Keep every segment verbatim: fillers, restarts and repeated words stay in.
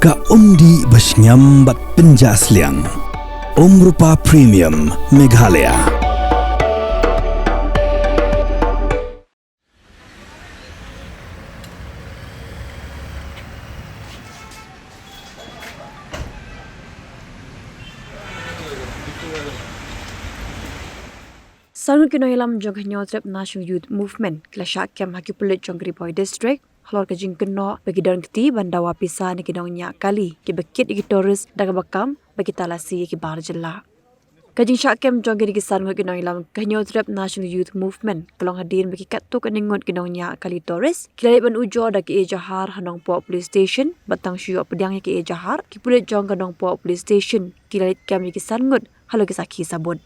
Ka umdih ba shngiam bad pynjah sliang. Umrupa Premium Meghalaya. San ngut ki nongïalam jong ka Hynñiewtrep National Youth Movement ki la shah kem ha ki pulit jong ka Ri Bhoi District halor ka jingkynnoh ba ki don kti ban dawa pisa na ki nongñiah kali kiba kit ïa ki tourist da kaba kam ba ki talasi ïa ki bar jylla. Ka jingshah kem jong kine ki san ngut ki nongïalam ka Hynñiewtrep National Youth Movement ka long hadien ba ki katto katne ngut ki nongñiah kali tourist ki la leit ban ujor da ka ejahar ha Nongpoh Police Station, bad tang shu ïoh pdiang ïa ka ejahar, ki pulit jong ka Nongpoh Police Station ki la leit kem ïa ki san ngut halor ki sakhi sabut.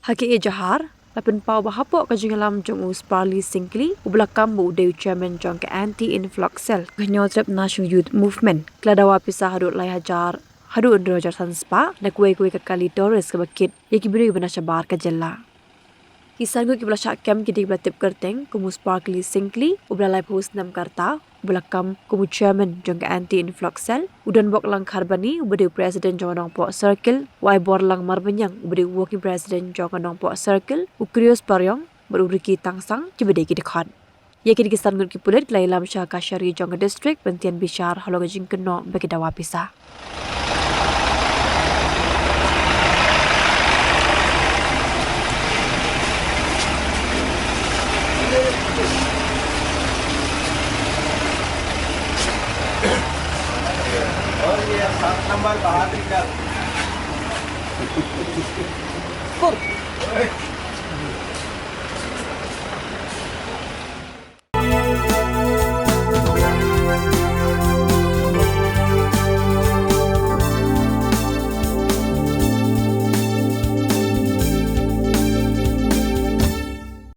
Ha ka ejahar la pynpaw ba hapoh ka jingïalam jong u Sparly Syngkli uba la kam ba u dei u chairman jong ka Anti Influx Cell ka Hynñiewtrep National Youth Movement, ki la dawa pisa haduh lai hajar haduh hynriew hajar san spah na kawei kawei ka kali tourist kaba kit ïa ki briew ba na shabar ka jylla. Ki san ngut kiba la shah kem ki dei kiba la tip kyrteng kum u Sparly Syngkli uba la laiphew snem ka rta, uba la kam kum u chairman jong ka Anti Influx Cell, u Donboklang Kharbani uba dei u president jong ka Nongpoh Circle, u Aiborlang Marbaniang uba dei u working president jong ka Nongpoh Circle, u Krios Pariong bad u Ricky Tangsang kiba dei ki dkhot. Ïa kine ki san ngut ki pulit ki la ïalam sha ka kashari jong ka district ban tian bishar halor ka jingkynnoh ba ki dawa pisa.